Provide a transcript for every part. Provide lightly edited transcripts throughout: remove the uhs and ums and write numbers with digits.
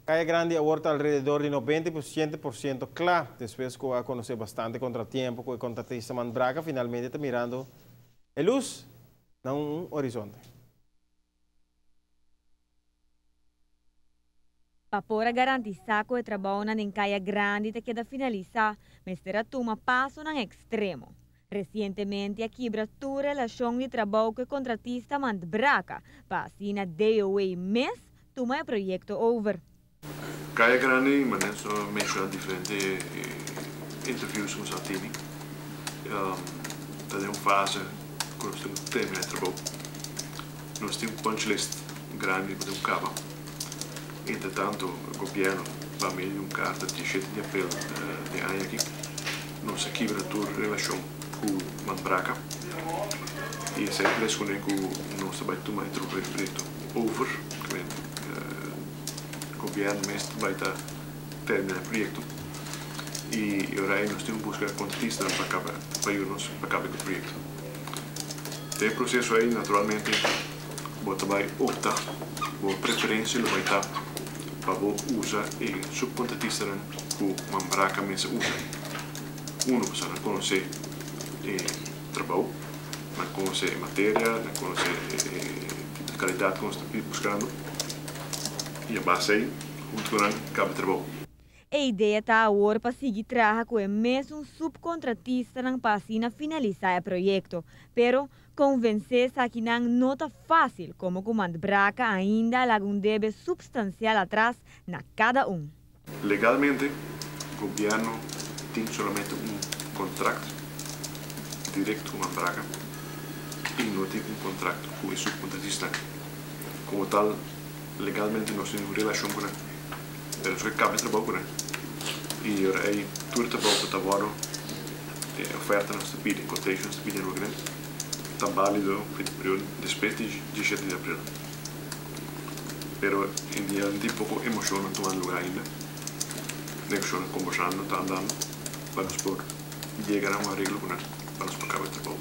Kaya Grandi awor ta alrededor di 90% kla, despues ku a konosé bastante kontratiempo ku e kontratista Manbraka finalmente ta mirando e lus na un horizonte. Pa por a garantisá ku e trabounan den Kaya Grandi ta keda finalisá, mester a tuma pasonan ekstremo. Resientemente a kibra tur relashon di trabou ku e kontratista Mandbraka pa asina DOW mes tuma e proyekto over. Kaya Grandi, manera nos a menshoná diferente interviews ku nos a tene, ta den un fase ku nos tin ku terminá e trabou. Nos tin un punch list grandi ku tin ku kaba. Entretanto gobièrnu pa medio di un karta 17 di aprel di e aña aki nos a kibra tur relashon ku Manbraka i esei ta responde ku nos ta bai tuma e proyekto over. Gobièrnu mes ta bai ta terminá e proyekto i e ora ei nos tin ku buska kontratistanan pa kaba pa yuda nos pa kaba ku e proyekto. Den e proseso ei naturalmente bo ta bai opta, bo preferensia lo bai ta pa bo usa e supkontratistanan ku Mambraka mes a usa. Uno pasobra nan konosé e trabou, nan konosé e materia, nan konosé e tipo di kalidat ku nos ta buskando i a base ei huntu ku nan kaba e trabou. E idea ta awor pa sigui traha ku e mesun supkontratistanan pa asina finalisá e proyekto. Pero, konvensé esakinan no ta fásil komo ku Mandbraka ainda a laga un debe supstansial atras na kada un. Legalmente, gobièrnu tin solamente un kontrakt direkt ku Mandbraka i no tin un kontrakt ku e supkontratistanan. Komo tal, legalmente nos tin un relashon ku nan. Pero nos ke kaba e trabou ku nan. I ora ei tur trabou ku ta wòrdu e oferta nos ta pidi, quotation nos ta pidi nan, ta bálido pa e periodo despues di diesshete di april. Pero en dia tin poko emoshonnan tumando luga ainda. Negoshonan kombersando ta andando pa nos por yega na un areglo ku nan pa nos por kaba e trabou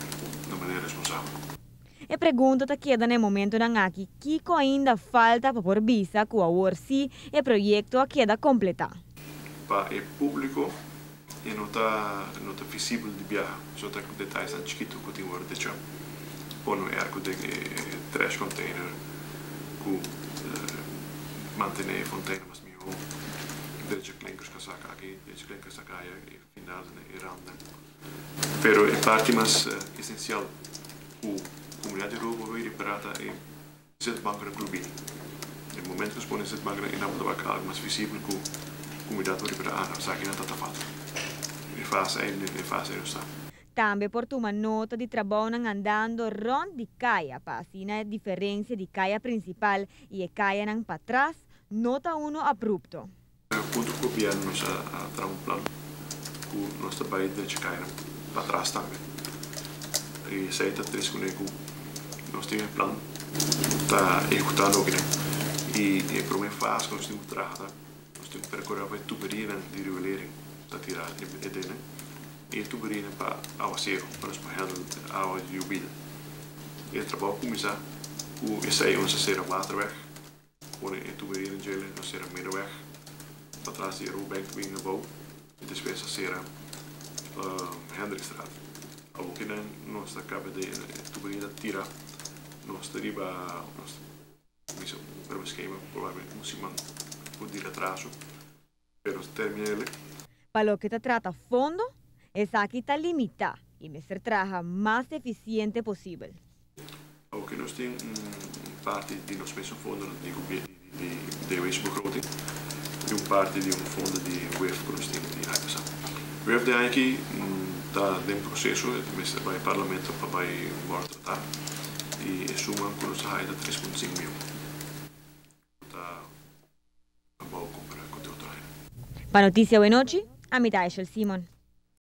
na manera responsabel. E pregunta ta keda na e momentonan aki, kiko ainda falta pa por bisa ku awor sí e proyekto a keda kompletá? Pa e públiko e no ta no ta visibel di biaha, so ta detayesnan chikitu ku tin wòrdu dechá. Pone un airco den e trash container ku mantené e fonteina mas mihó, drecha klinkers ku a saka aki, drecha klinkers ku a saka aya, e finalnan, e randnan. Pero e parti mas esencial cu comunidad di Aruba por ripara ta e zitbanken cu lo bini. E momento cu nos pone zitbanken e nan por tabata algo mas visibel cu comunidad por ripara, ah, esaki nan ta ta falta. E fase ei, e fase ei nos ta. Tambe por tuma nota di trabounan andando rond di caya pa asina e diferencia di caya principal y e cayanan patras no ta uno abrupto. Huntu ku gobièrnu nos a traha un plan ku nos ta bai drecha kayanan patras tambe. I esei ta tres kuné ku nos tin e plan ta ehekutá loke nan. I e promé fase ku nos tin ku traha ta nos tin ku perkurá pa e tuberianan di riolering ta tira e denan i e tuberianan pa awaseru pa nos por handle awa di yobida. E trabou a kuminsá ku esei nos a sera waterweg. Pone e tuberia den djele no sera middenweg patras di Arubank bin abou y despues a sera Hendrikstraat. Awor ki nan nos ta caba di e tuberia ta tira nos ta riba nos ta cuminsa un prueba schema probablemente un siman cu di retraso pero nos ta termina ele. Pa loke ta trata fondo, esaki ta limitá y mester traha mas eficiente posibel. Aunke nos tin un parti di nos mesun fondonan di di DWS-begroting y un parti di un fondo di wef ku nos tin di aña pasá. Wef di aña aki ta den proseso, e ta mester bai parlamento pa bai wòrdu tratá y e suma ku nos ta haya ta 3.5 mion ku ta abou kompará ku di otro aña. Pa Noticia Wenochi, ami ta Eshel Simon.